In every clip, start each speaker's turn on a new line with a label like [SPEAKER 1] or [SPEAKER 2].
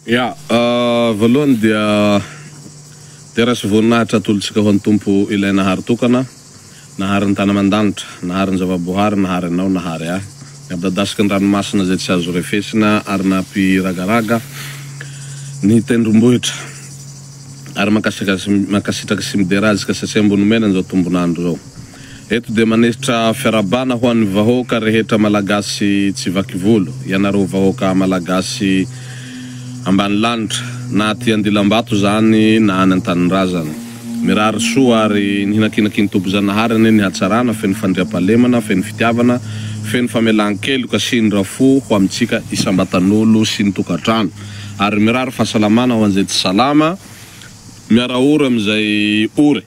[SPEAKER 1] Ya, voalohany dia dera sy voninahitra atolotsika ho an'ny Tompo ilay Nahary tokana, Nahary ny tany aman-danitra, Nahary ny zava-boahary, Nahary anao, Nahary ahy, nampidadasiky ny ranomasina izay tsy azo refesina ary nampiragaraga ny tendrombohitra. Ary mankasitraka sy midera Azy ka satria mbo nomena an'izao tombon'andro izao. Eto dia manesitra fiarahabana ho an'ny vahoaka rehetra Malagasy tsy vaky volo, ianareo vahoaka Malagasy ambany lanitra, na aty andilambato izany na any an-tanindrazana. Mirary soa ary ny hinakinakin'ny Tompo Zanahary anie ny hatsarana feno fandriampahalemana, feno fitiavana, feno famelan-keloka sy indra fo ho amintsika isam-batan'olo sy ny tokantrano. Ary mirary fahasalamana ho an'izay tsy salama. Miara ory amin'izay ory.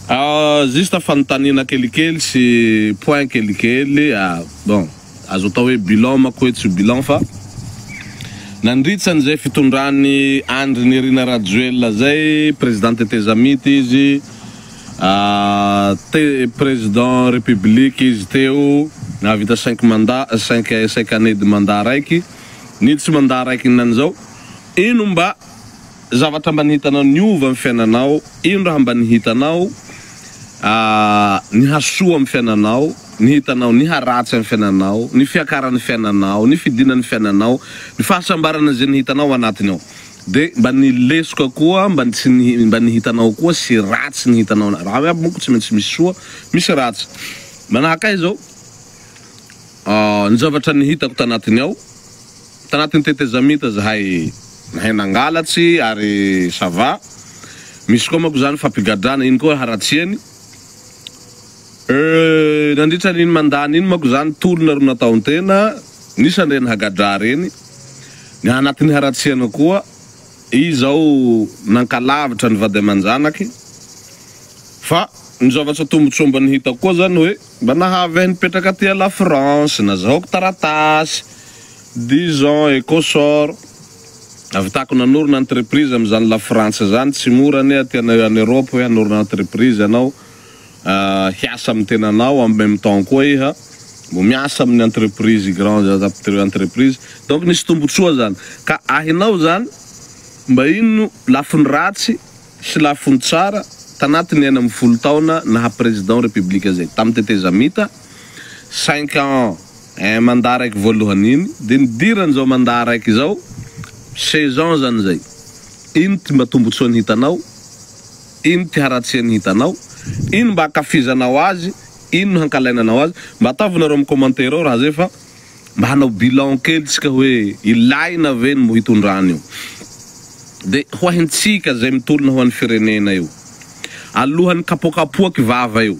[SPEAKER 1] Ah juste fanontaniana kelikely sy point kelikely ah bon azo atao hoe bilan manko hoe tsy bilan fa nandritra an'izay fitondran'i Andry Nirina Rajoelina zay président tetezamita izy ah te président république izy teo nahavita cinq mandat cinq cinq années de mandat raiky niditsy mandat raiky ninan'izao ino mba Zavatra mba nihitanao niova amin'ny fiainanao, ino raha mba nihitanao ny hasoa amin'ny fiainanao, ny hitanao ny haratsy amin'ny fiainanao, ny fiakaran'ny fiainanao, ny fidinan'ny fiainanao, ny fahasambarana izay nihitanao anatiny ao. De mba ny lesoka koa mba tsy mba nihitanao koa sy ratsy nihitanao, raha aby manko tsy maintsy misy soa, misy ratsy. Manahaka ahy zao, ny zavatra nihitako tanatiny ao, Tanatin'ny tetezamita zahay nahay nangalatsy ary ça va, misy koa manko zany fampigadrana iny koa haratsiany, euh nandritra an'iny mandany iny manko zany tolona ro nataon-tena, nisy an'ireny hagadra reny, ny anatin'ny haratsiana koa izy zao nankalavitra ny vady aman-janaky, fa ny zavatra tombotsoa mba nihitako koa zany hoe mba nahavy ahy nipetraka aty à la France, nazahoako taratasy, Dix ans et consort, Nahavitako nanorina entreprise amin'izany la Frantsa izany, tsy mora anie aty any Europe hoe hanorina entreprise ianao, hiasa amin'ny tenanao en même temps koa iha mbo miasa amin'ny entreprise grande entreprise, donc nisy tombotsoa zany, ka ahinao zany mba ino lafiny ratsy sy lafiny tsara tanatin'ny 16 taona naha président république zay, tamin'ny tetezamita, cinq ans. Un mandat raiky voalohany iny de nidirany zao mandat raiky izao 16 ans zany zay ino ty mba tombotsoany hitanao ino ty haratsiany hitanao ino mba ankafizanao azy ino no hankalainanao azy mba ataovy nareo am commentaire ao raha zay fa mba hanao bilan kely tsika hoe ilaina ve ny mbo hitondrany io de ho ahintsika zay mitolona ho an'ny firenena io alohan'ny kapoakapoaky vava io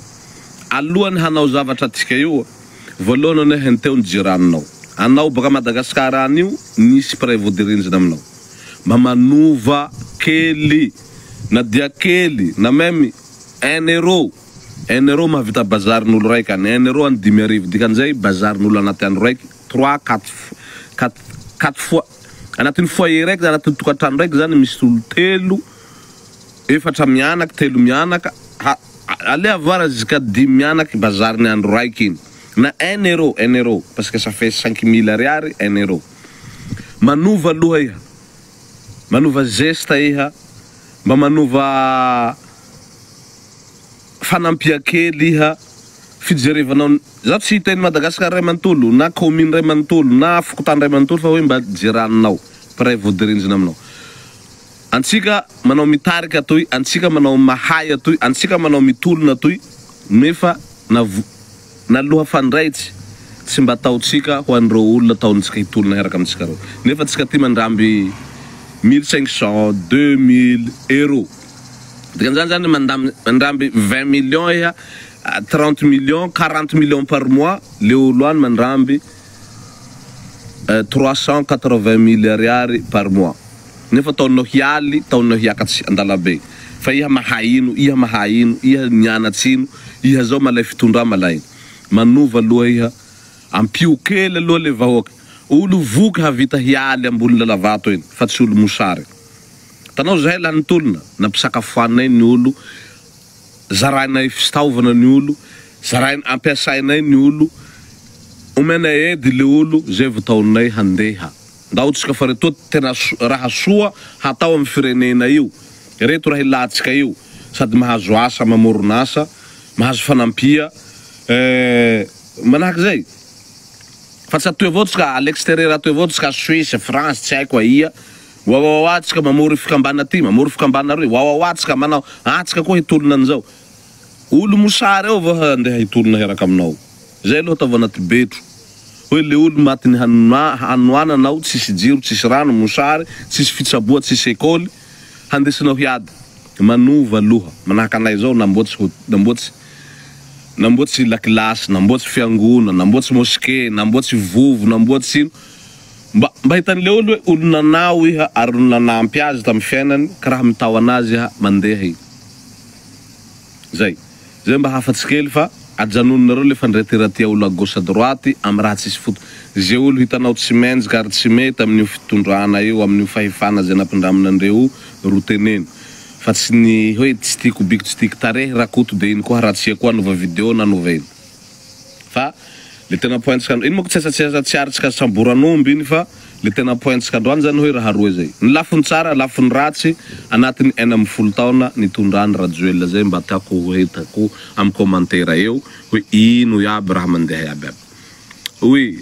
[SPEAKER 1] alohan'ny hanao zavatra atsika io Voalohany anie henteo ny jiraninao. Anao baka Madagascar any io nisy mpiray vodirinjina aminao. Mba manova kely na dia kely na meme un euro, un euro mahavita bazarin'olo raiky any, un euro any 5000 dikan'izay bazarin'olo anaty andro raiky trois quatre quatre quatre fois anatin'ny foyer raiky zany anatin'ny tokantrano raiky zany misy olo telo efatra mianaka telo mianaka ha Allez avoir jusqu'à dimy mianaky bazary ny andro raiky iny na un euro un euro parce que ça fait 5000 ariary un euro manova aloha iha manova geste iha mba manova fanampia kely iha fijerevanao za tsy hiteny Madagascar ray manontolo na commune ray manontolo na fokontany ray manontolo fa hoe mba jiraninao mpiray vodirindrina aminao Antsika manao mitarika atoy, antsika manao mahay atoy, antsika manao mitolona atoy, nefa na na loha fandraitsy tsy mba ataontsika ho an'ireo olona ataontsika hitolona hiaraka amintsika ireo. Nefa tsika aty mandramby 1500, 2000 euros. Dikan'izany zany mandamy mandramby 20 millions iha, 30 millions, 40 millions par mois, le olo any mandramby 380 mille ariary par mois. Nefa taonao hialy, taonao hiakatsy andalambe. Fa iha mahay ino, iha mahay ino, iha nianatsy ino, iha zao malay fitondra malay. Manova aloha iha, ampio kely aloha le vahoaka. Olo voky havita hialy ambony lalavato eny fa tsy olo mosary. Tanao zahay laha nitolona, nampisakafoaninay ny olo, zarainay fitaovana ny olo, zarain ampiasainay ny olo, omenay aide le olo zay vao taoninay handeha. Ndao tsika fa retoa tena raha soa hatao am firenena io. Reto raha ilantsika io. Sady mahazo asa mamorona asa, mahazo fanampia eh manahaky zay. Fa tsy atoy avao tsika à l'extérieur atoy avao tsika Suisse, France tsy haiko aia. Wawawawa tsika mamory fikambana aty, mamory fikambana aroy, wawawa tsika manao, ah tsika koa hitolona an'izao. Olo mosary ao vao handeha hitolona hiaraka aminao. Zay aloha ataovy anaty betro. Hoe le olo matin'ny hanoanana ao, tsisy jiro, tsisy rano, mosary, tsisy fitsaboa, tsisy ekoly, handesinao hiady. Manova aloha. Manahaka anay zao namboatsy namboatsy namboatsy lakilasy, namboatsy fiangona, namboatsy mosquée, namboatsy vovo, namboatsy ino. Mba mba hitan'le olo hoe olo nanao iha ary olo nanampy azy tamin'ny fiainany ka raha mitao anazy iha mandeha i. Zay. Zay mba hafatsy kely fa ajanononareo le fandratiratia olo à gauche à droite am raha tsisy foto. Ze olo hitanao tsy mendrika ary tsy mety amin'io fitondrana io amin'io fahefana ze nampindramina andreo io ro teneno fa tsy ny hoe tsy tiako biko tsy tiako tarehy rakoto de ino koa haratsiako koa anova video na anova ino. Fa le tena point-tsika iny manko tsy asa tsy arintsika samboran'omby iny fa le tena point-tsika androany zany hoe raha roe zay. Ny lafiny tsara, lafiny ratsy anatin'ny 16 taona nitondrany Rajoelina zay mba tiako ho hitako am commentaire eo hoe ino iaby raha mandeha iaby aby. Oui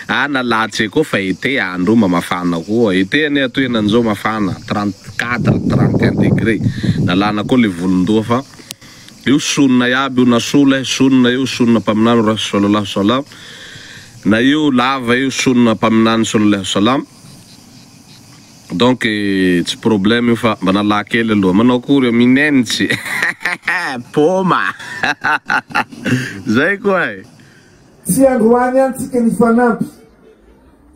[SPEAKER 1] ah nalatse koa fa été andro mba mafana koa, été anie atoy henanizao mafana 34, 31 degré, nalana koa le volon-doha fa Io sunna iaby io na sola sunna io sunna mpaminany ra sallallahu salam na io lava io sunna mpaminany sallallahu salam donc tsy problème io fa mba nalà kely aloha manao akory io minenitsy poma zay koa e.
[SPEAKER 2] Tsy androany ihany tsika nifanampy,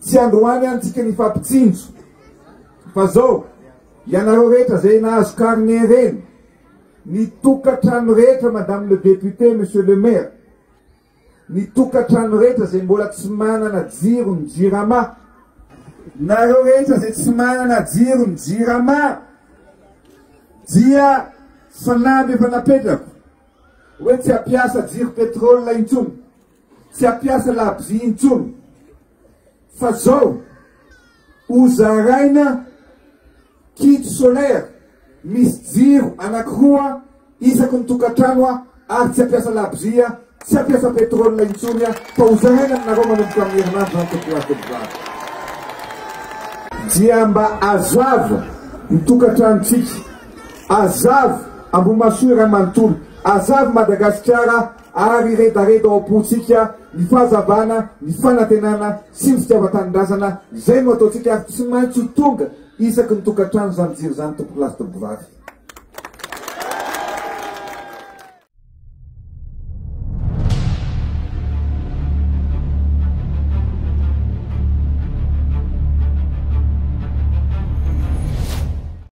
[SPEAKER 2] tsy androany ihany tsika nifampitsinjo fa zao ianareo rehetra zay nahazo carnet reny, Ny tokantrano rehetra Madame le député, Monsieur le maire, ny tokantrano rehetra izay mbola tsy manana jiro ny jirama, nareo rehetra izay tsy manana jiro ny jirama dia fanamby efa napetrako hoe tsy hampiasa jiro pétrole intsony, tsy hampiasa labozia intsony fa zao ho zaraina Kit solaire misy jiro anankiroa isaky ny tokantrano ary tsy hampiasa labozia, tsy hampiasa pétrole intsony fa ho zaraina aminareo manomboka amin'ny herinandro izany tompokolahy tompovavy. Dia mba hazava ny tokantranontsika, hazava Ambohimahasoa iray manontolo, hazava Madagasikara ary hiredareda ao am-pontsika ny fahazavana, ny fanantenana sy ny fitiavan-tanindrazana, izay no ataontsika ary tsy maintsy ho tonga isaky ny tokantrano izany jiro izany tompokolahy sy tompokovavy.